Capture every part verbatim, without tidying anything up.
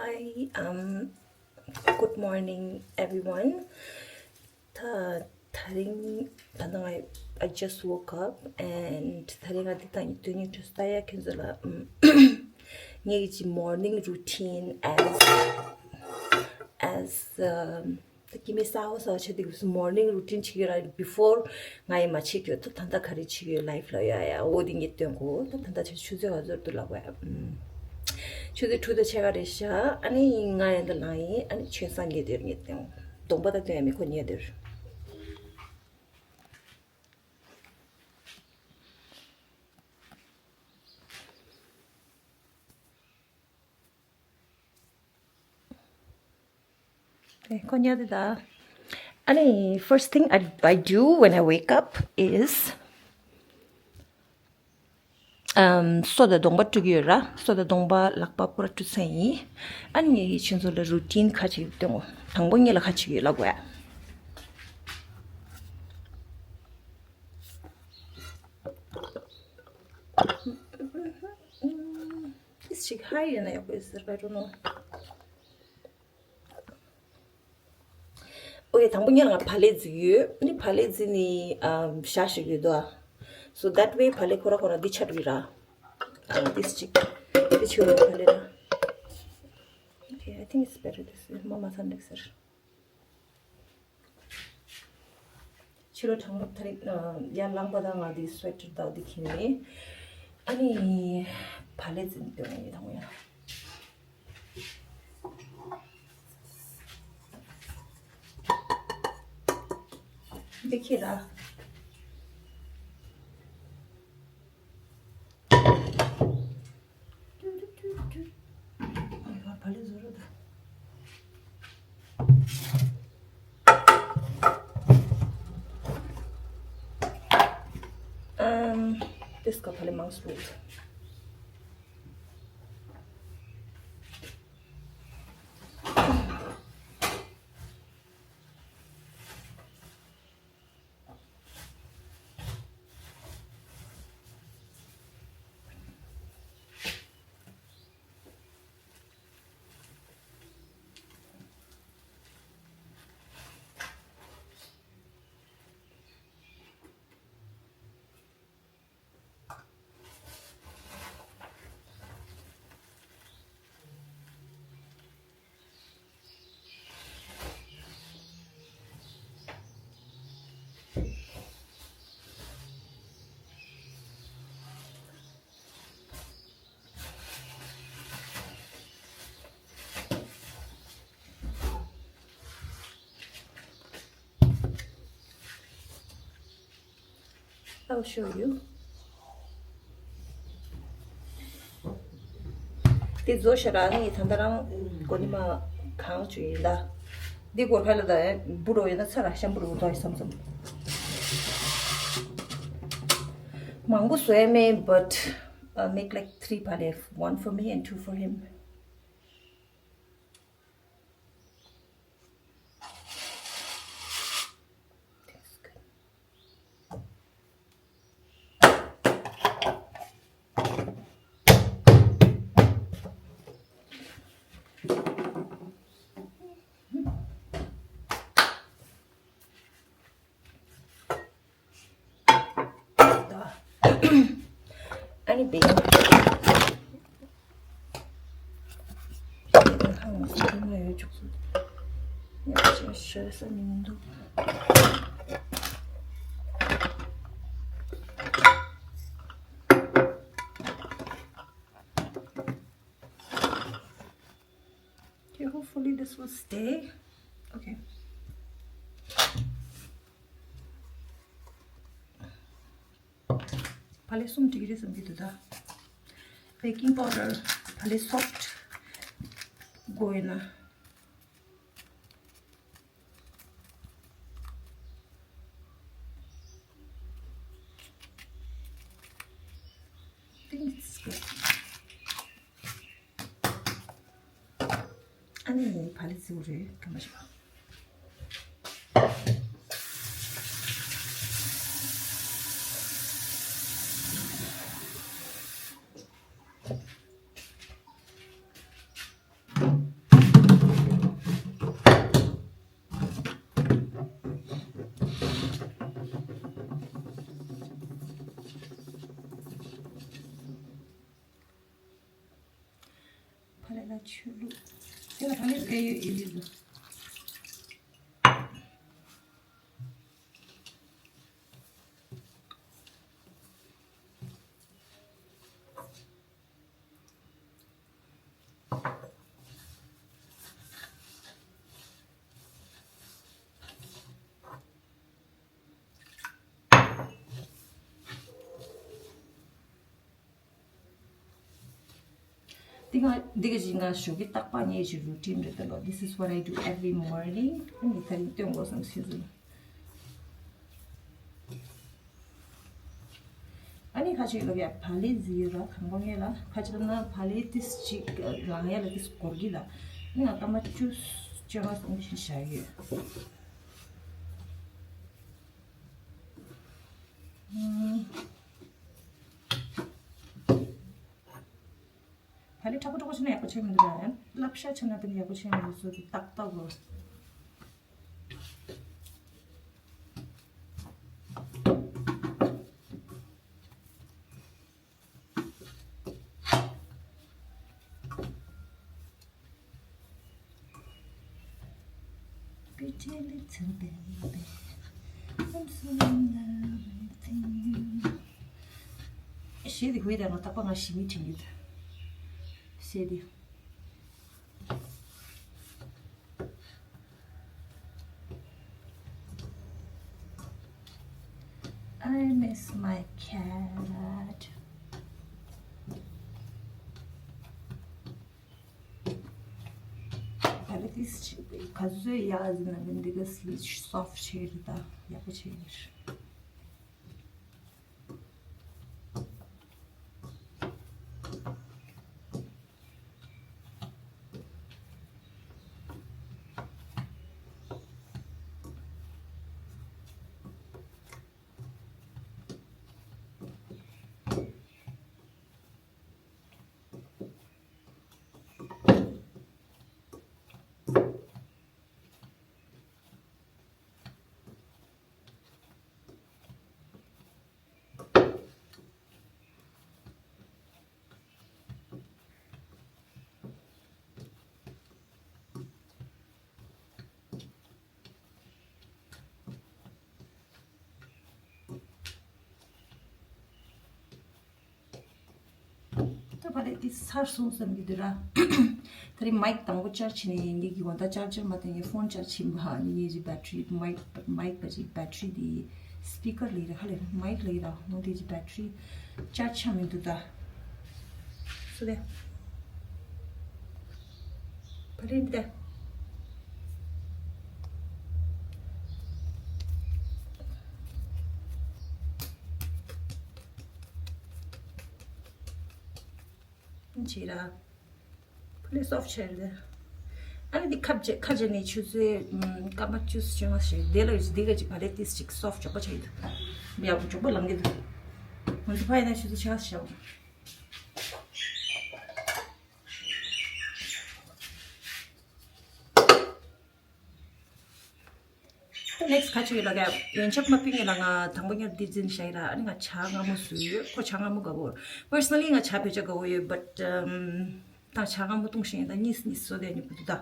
Hi, um, good morning, everyone. ད་དེ་རིང་ད་ལྟ་ང་I just woke up and དེ་རིང་ང་འདི་དང་དོན་སྙིང་བྲོ་ས་ཡ་ཁྱོད་ཚོ་ལ་ངེད་ཀྱི་morning routine as as um, ད་ཀྱི་མི་གསར་པ་གསར་པ་ཆགས་དུས་morning routine བྱེད་ཀྱི་ར་before ང་ཡི་མ་བྱེད་ཀྱི་ད་ད་ལྟ་ག་རེ་བྱེད་ཀྱི་life ལ་ཡ་ཡ་འོ་དེ་ངས་སྟོན་གོ་ད་ད་ལྟ་ཆུ་ཆུ་ཚོད་ག་ཚོད་འདུག་ལབ་གོ་ཡ། ཆུ་ཚོད་དྲུག་དང་ཕྱེད་ཀ་རེད་ཤག་ཨ་ནི་ང་ཡང་ད་ལངས་ཡིན། ཨ་ནི་ཆོས་སང་ཉལ་དེར་ངས་སྟོན་གདོང་པ་ད་སྟོན་ཡ་མི་ཁོ་ཉལ་དེར། ཁོ་ཉལ་དེ་ད། ཨ་ནི་first thing I, I do when I wake up is um, སོ་དང་གདོང་པ་བཀྲུ་གི་ཡོད་ར། སོ་དང་གདོང་པ་ལག་པ་པུ་ར་བཀྲུ་ཚར་ཡིན། ཨ་ནི་ཁྱེད་ཚོ་ལ་routine ཁ་ཅིག་སྟོན་གོ་དང་པོ་ངེད་ལ་ཁ་ཅིག་ཡོད་ལབ་གོ་ཡ། ཏིས་ཅིག་ཧའི་ཡོད་ན་ཡག་པོ་ཡོད་ཟེར་I don't know. ཨོ་ཡ་དང་པོ་ངེད་ལ་ང་བག་ལེབ་ཟིག་ཡོད། ནི་བག་ལེབ་ཟིག་ནི་ཨམ་ཤ་ཞིག་ཡོད་དོ། So that way བག་ལེབ་ཁོ་ར་ཁོ་ར་འདི་ཆ་རུ་ར། ཨ་ཏིས་ཅིག་འདི་ཆུ་བོ་བག་ལེབ་ར། Okay, I think it's better this way. མ་མ་ཚན་འགྲིག་ཟེར། ཕྱི་ལོ་གྲང་མོ་ཐ་རིག་ཡར་ལངས་པ་དང་ང་དེ་sweater དག་དེ་ཁྱེར་ནས། ཨ་ནི་བག་ལེབ་ཟིན་དོན་ཡིན་དང་ཡ། འདི་ཁྱེར་ར། ཨམ། དེ་སྐབས་ཕ་ལེ་མང་སུ་ལུགས། I'll show you. དེ་བཟོ་ཤ་ར་ནི་ད་ལྟ་རང་གོ་ནི་མ་གང་བཅུ་ཡིན་ད། འདི་སྐོར་ཁ་ལ་ད་འབུ་རོ་ཡོད་ན་ཚ་ར་ཤམ་བུ་རོ་དོ་ཡི་སམ་སམ། མང་པོ་བཟོ་ཡ་མེད། But I'll make like three བག་ལེབ, one for me and two for him. ཨ་ནི་བེ། ཧང་སི་ཏི་མ་ཡོད་ཅོག་སུ། ཡ་ཅེ་ཤེ་ས་མི་འདུག Okay, hopefully this will stay. Okay. བག་ལེབ་གསུམ་འགྲིག་རེད་བསམ་གྱི་འདུག་ད། Baking powder བག་ལེབ་soft དགོས་ཡོད་ན། I think it's good. ཨ་ནི་བག་ལེབ་བརྩི་བ་རེད་ག་མ་ཞིག་པ། ལ་ཆོས་ལུགས། དེ་ལ་ཕ་ལེ་ཨེ་ཡོད་ཨེ་ཡོད། འདི་ག་འདི་ག་ཅིག་ང་ཞོགས་ཀས་རྟག་པར་ངའི་ཅིག་རུ་ཊིན་རེད་ད་ལོ། This is what I do every morning. ཨ་ནི་ད་རིང་སྟོན་དགོས་བསམ་ཤེས་སོང་། ཨ་ནི་ཁ་ཅིག་ལོ་ཡ་བ་ལེ་ཟི་ཡོད་ར་དང་པོ་ངས་ལ་ཁ་ཅིག་ན་བ་ལེ་ཏིས་ཅིག་ལང་ཡ་ལ་ཏིས་སྐོར་གི་ལ། ཨ་ནི་ང་སྐར་མ་བཅུ་བཅོ་ལྔ་སོང་ཞིག་བཞག་ཡོད། ཨུམ། བ་ལེ་མཁྲེགས་པོ་མཁྲེགས་པོ་བྱས་ན་ཡག་པོ་བྱས་མི་འདུག་ར། ཡང་སླབ་ཤ་བྱས་ན་དེ་ནི་ཡག་པོ་བྱས་མི་འདུག་སོ་དེ་ཏག་ཏག་གོ། Pretty little baby, I'm so in love with you. ཞེས་དེ་ཧུའི་དང་ང་རྟག་པར་ང་ཞི་མི་དྲན་གྱི་འདུག་ཞེས་དེ། I miss my cat. ད་ལྟ་ཏིས་ཅིག་ག་ཚོད་ཡག་ཟིན་ན་འདི་ག་སི་ལི་སོབ་ཆེ་རེད་ད། ཡག་པོ་ཆེ་རེད། ད་བ་ལེ་འདི་ཚར་སོང་བསམ་གྱི་འདུག་ར། ད་རེས་མའིག་དང་པོ་ཅར་ཇི་བྱས་ནས་ངེད་ཀྱི་དགོང་དག་ཅར་ཇར་མ་བཏང་ངས་ཕོན་ཅར་ཇི་བྱས་པ་ནི་ངེད་ཀྱི་བེ་ཊི་རི་མའིག་མའིག་པ་ཅིག་བེ་ཊི་རི་འདི་སི་པི་ཀར་ལ་ཡིན་ར། ཧ་ལས་མའིག་ལ་ཡིན་ར། འོ་འདི་ཅིག་བེ་ཊི་རི་ཅར་ཇི་ཆགས་མི་འདུག་ད། སོ་དེ། བ་ལེ་འདི་ད། ཅི་ར། བ་ལེ་སོབ་ཆེ་རེད། ཨ་ནི་འདི་ཁ་བྱེ་ཁ་བྱེ་ནས་ཆུ་ཚོད་སྐར་མ་བཅུ་བཅོ་ལྔ་ཞིག་དེ་ལ་ཡོད་འདི་ག་ཅིག་བ་ལེ་ཏིས་ཅིག་སོབ་ཇོག་པ་ཆགས་ཡོད། ཡག་པོ་ཇོག་པ་ལང་གི་འདུག་ང་ཚོ་ཕ་ཡིན་ན་ཆུ་ཚོད་ཆ་ཤག་ད་ནེག་སི་ཊི་ག་ཅིག་ཡོད་ལ་ག་ཡོན་ཆབ་མ་ཕིང་ཡོད་ལ། ང་དང་པོ་ཉར་འདི་འཛིན་བྱས་ར། ཨ་ནི་ང་ཇ་མངར་མོ་བཟོས་ཡོད། ཁོ་ཇ་མངར་མོ་དགའ་པོ། པར་སོ་ན་ལི་ང་ཇ་བོད་ཇ་དགའ་པོ་ཡོད། བཊ་ད་ཇ་མངར་མོ་བཏུང་ཤེས་ཡོད། ད་གཉིས་གཉིས་བཟོ་དེ་ནི་བུ་དུ་ད།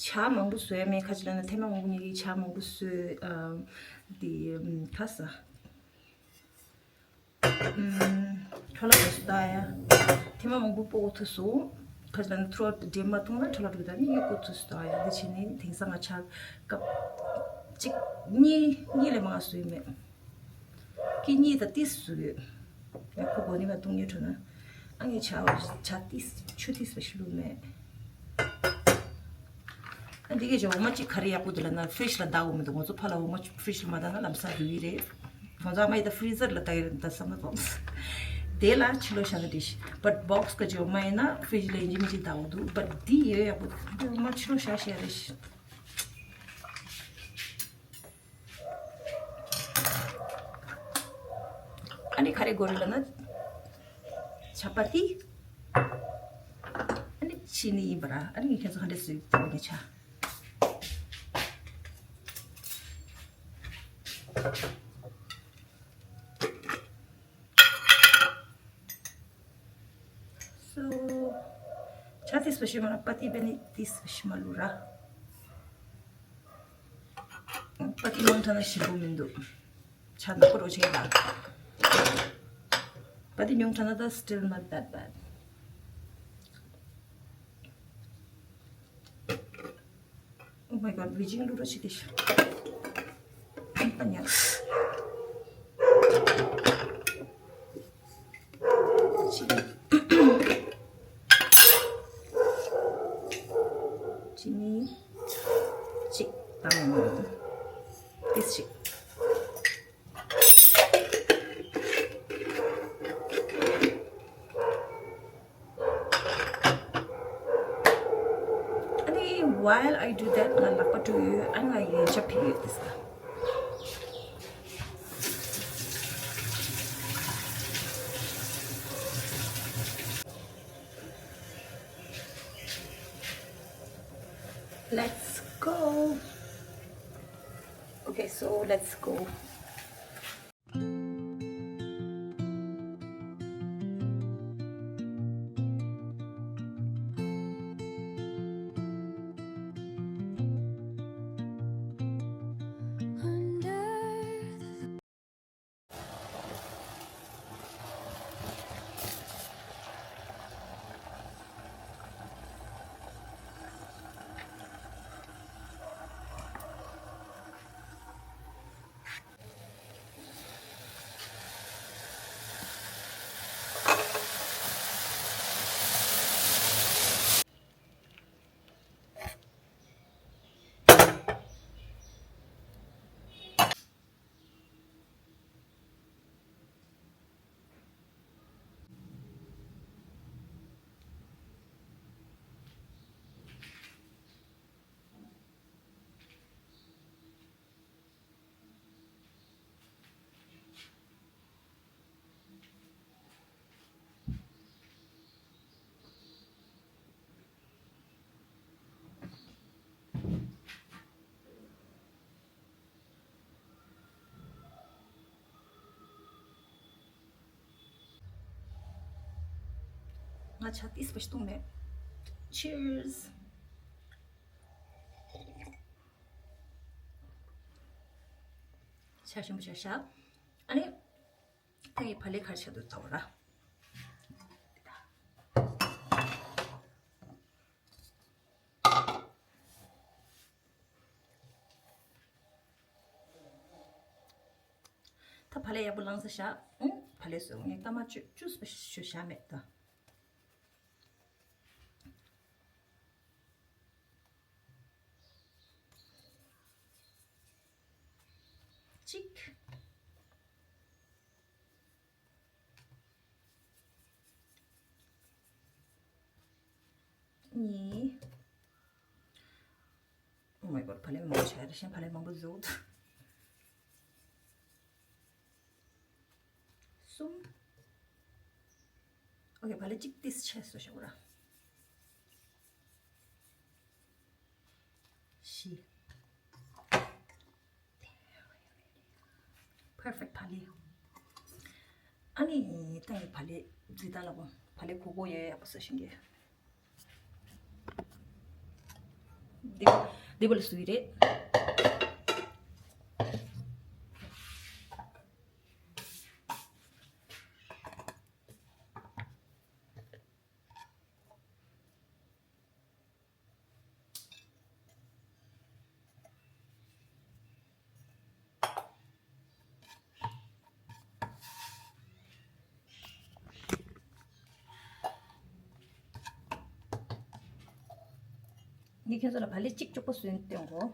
ཇ་མང་པོ་བཟོས་མེད། ཁ་ཅིག་ལ་ན་ཐེངས་མ་མང་པོ་ངེད་ཀྱིས་ཇ་མང་པོ་བཟོས། ཨ་འདི་ཁ་ས་ཁྲོ་ལ་བཟོས་ད་ཡ། ཐེངས་མ་མང་པོ་འོ་ཐུ་སོང་། ཁ་ཅིག་ལ་ན་ཐུ་རོ་འདྲེ་མ་ཐུང་ན་ཁྲོ་ལ་བཟོས་ད་ནི་ཡོད་གོ་ཐུ་སོང་ད་ཡ། འདི་བྱས་ནས་དེང་སང་ང་ཇ་ཀབ་གཅིག་གཉིས་གཉིས་ལས་མང་བཟོས་མེད། ཀི་གཉིས་དང་ཏིས་སུ་ཡོད། ཡ་ཁོ་གོ་ནི་མ་བཏུང་ཉེ་ཁྲོ་ན། ཨ་ངའི་ཇ་ཇ་ཏིས་ཆུ་ཏིས་པ་ཤི་ལུ་མེད། ཨ་འདི་གའི་ཇ་འོ་མ་གཅིག་ག་རེ་ཡག་པོ་འདུག་ལ་ན་ཕི་རི་ཇི་ལ་བདག་འོ་མི་འདུག་ང་ཚོ་ཕ་ལ་འོ་མ་ཕི་རི་ཇི་ལ་མ་བདག་ན་ལམ་སང་རུལ་གི་རེད། ང་ཚོ་ཨ་མ་ཡི་ད་ཕི་རི་ཛར་ལ་བདག་གི་རེད་ད་བསམ་ན་ཙམ། དེ་ལ་ཕྱི་ལོ་ཤ་ན་འགྲིག་ཤི། བཊ་བོག་སི་ག་ཇ་འོ་མ་ཡིན་ན་ཕི་རི་ཇི་ལ་ཡིན་གཅིག་མིན་གཅིག་བདག་འོ་འདུག་བཊ་འདི་ཡོད་ཡག་པོ་འདུག་འོ་མ་ཕྱི་ལོ་ཤ་ཤ་རེད་ཤི། ཨ་ནི་ག་རེ་དགོས་རེད་ལབ་ན། ཇ་པ་ཏི། ཨ་ནི་ཅི་ནི་ཡིན་པ་ར། ཨ་ནི་ངས་ཁྱེད་ཚོ་ག་འདྲས་བཟོས་ཡོད་ནས་ཆ། So, ཇ་ཏིས་པ་ཤི་མ་ལ་པ་ཏི་བེ་ནི་ཏིས་པ་ཤི་མ་ལུ་ར། པ་ཏི་མང་དྲགས་ན་ཞིམ་པོ་མི་འདུག་ཇ་ནག་པོ་རོ་ཆེ་ཡིན་ལ། པ་ཏི་ཉུང་དྲགས་ན་ད་still not that bad. Oh my god, Beijing lu ro chi tish. Tanya. Chini. Chini. Chi. Tam. This chi. And while I do that, ང་ལག་པ་བཀྲུ་ཡོད། ཨ་ང་ཡན་ཆད་ཕི་ཡོད་དེ་ས། Let's go. Okay, so let's go. ང་ཇ་ཏིས་པ་ཞིག་བཏུང་མེད། Cheers. ཇ་ཞིམ་པོ་ཇ་ཤ། ཨ་ནི། ད་ངས་བག་ལེབ་ག་རེ་བྱ་འདུག་ལྟ་བ་ར། ད་བག་ལེབ་ཡག་པོ་ལངས་ས་བཞག་ཨུ། བག་ལེབ་བཟོས་ངས་ཀ་མ་བཅུ་བཅུ་ཞུ་བཞག་མེད་ད། གཅིག་གཉིས། Oh my god, བག་ལེབ་མང་པོ་བྱས་རེ་བཞིན་བག་ལེབ་མང་པོ་བཟོས་འདུག་གསུམ། ཨོ་ཁེ། བག་ལེབ་གཅིག་ཏིས་ཆེ་སོ་ཞོག་ར། བཞི། Perfect བག་ལེབ། ཨ་ནི་ད་ངས་བག་ལེབ་འཛི་ད་ལ་བོ་བག་ལེབ་གོ་གོ་ཡོད་ཡག་པོ་ཟ་ཤིང་གི། འདི་འདི་བོ་ལ་སུ་ཡི་རེད། ངས་ཁྱེད་ཚོ་ལ་བག་ལེབ་གཅིག་གཅིག་པོ་བཟོས་སྟོན་གོ།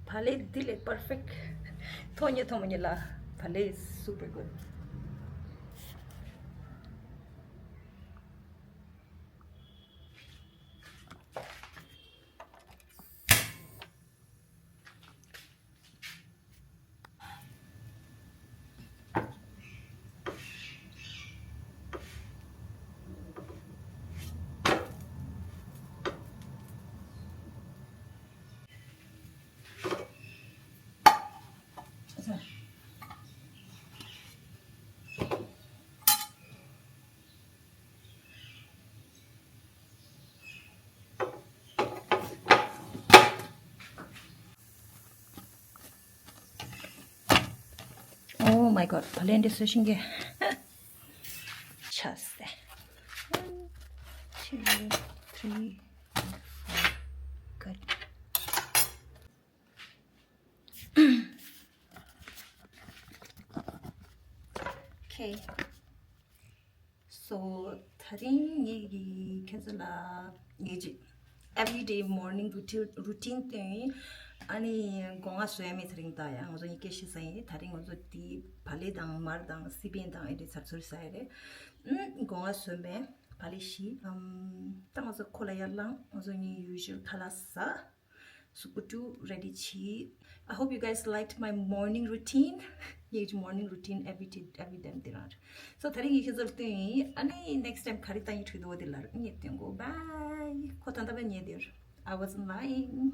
བག་ལེབ་འདི་ལས་པར་ཕེག་ཐོག་ཉེ་ཐོག་མ་ཉེ་ལ། བག་ལེབ་super good. Oh my god, བག་ལེབ་འདི་བཟོ་ཤེས་མཁན་ཆགས་སོང་། One, two, three, four, good. Okay. So, ད་རིང་ངེད་ཀྱིས་ཁྱེད་ཚོ་ལ་ངེད་ཀྱི་everyday morning routine routine སྟོན་ཡིན། ཨ་ནི་སྒོ་ང་བཟོ་ཡ་མེད། ད་རིང་ད་ཡང་ང་ཚོ་གཉིས་ཀ་ཤི་ས་ཡིན། ད་རིང་ང་ཚོ་དེ་བག་ལེབ་དང་མར་དང་སི་པན་དང་ཨེ་འདྲ་ཚར་ཚུར་ཟ་ཡ་རེད། ཨུམ། སྒོ་ང་བཟོས་མེད། བག་ལེབ་བཞི། ཨམ། ད་ང་ཚོ་ཁོ་ལ་ཡར་ལངས། ང་ཚོ་གཉིས་usual ཁ་ལག་ཟ། སུ་ཀུ་ཀྲུ་ready བྱས། I hope you guys liked my morning routine. ངེད་ཀྱི་morning routine every day, every day འདི་རང་རེད། So ད་རིང་ངས་ཁྱེད་ཚོར་སྟོན་ཡིན། ཨ་ནི་next time ག་རེ་བཏང་ཡིན་འཁྲུལ་འདུག་བ། དེ་ལ་ངས་སྟོན་གོ། Bye. ཁོ་ད་ལྟ་བས་ཉལ་བསྡད་ཡོད། I wasn't lying.